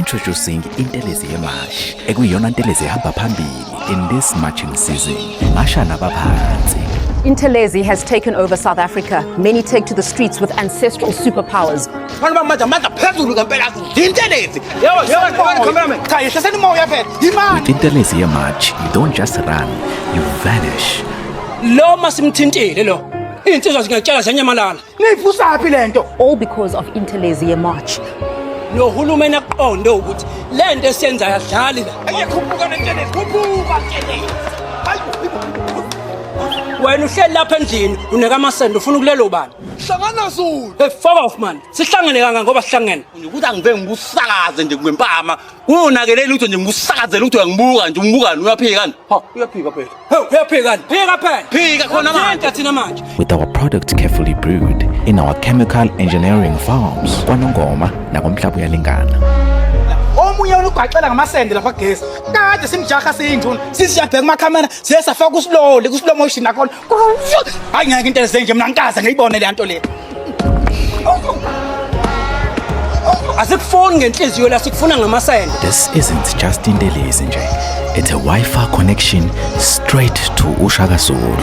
Introducing Intelezi Yemashi, ekuyiyona ntelezi ehamba phambili in this marching season. Masha nabaphansi. Intelezi has taken over South Africa. Many take to the streets with ancestral superpowers. Abantu bamandla amandla phezulu ngempela intelezi. Yebo yebo cameraman. Cha yehliseni umoya phela. Imani. With Intelezi Yemarch, you don't just run, you vanish. Lo masimthintile lo iy'nsizwa zingatshela ziyanyamalala. Niyivusaphi lento? All because of Intelezi Yemarch. Nohulumeni akuqonde ukuthi le nto esiyenzayo adlali la. Ayikhuphuka nentelezi. Khuphuka ntelezi. Hayibo. Wena uhleli lapha endlini unika amasende ufuna ukulelo bani? Hlangana Zulu. Hey, fuck off man, sihlangene kanga ngoba sihlangene. Ukuthi angive ngikusakaze nje ngempama. Kungonakeleli lutho nje ngikusakazela ukuthi uyangibuka nje umbukani uyaphika ni. Ha uyaphika phela. Hey, uyaphika ni? Phika phela. Phika khona manje. Thinta thina manje. With our product carefully brewed in our chemical engineering farms, KwaNongoma nakoMhlaba uyalingana. Omunye unugwaqela ngamasende lapha gesi. Kade simjaha siyinduna. Sisiyabheka kumakhamera, siye safaka usilole, ku-slow motion nakhona. Hayi ngeke into ezenje mina ngikaze ngiyibone le nto le. Asikufuni ngenhliziyo la, sikufuna ngamasende. This isn't just Intelezi nje. It's a Wi-Fi connection straight to uShaka Zulu.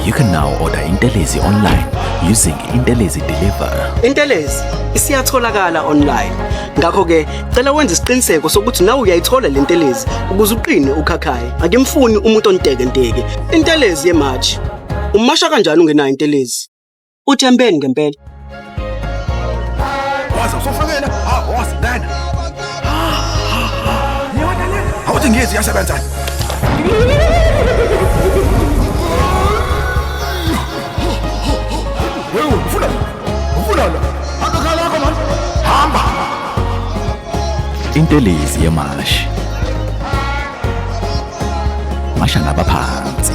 You can now order Intelezi online using Intelezi Deliver. Intelezi isiyatholakala online. Ngakho-ke cela wenze isiqiniseko sokuthi nawe uyayithola le ntelezi ukuze uqine ukhakhayi. Akimfuni umuntu ontekenteke. Intelezi yematch. Umasha kanjani ungenayo intelezi? Uthembeni ngempela. Waza usofikile. Ah, waza ngena. Awuthi ngiyezi iyasebenza. Wewe ufuna ufuna la. Hamba khala yakho man. Hamba. Intelezi yeMashi. Masha nabaphansi.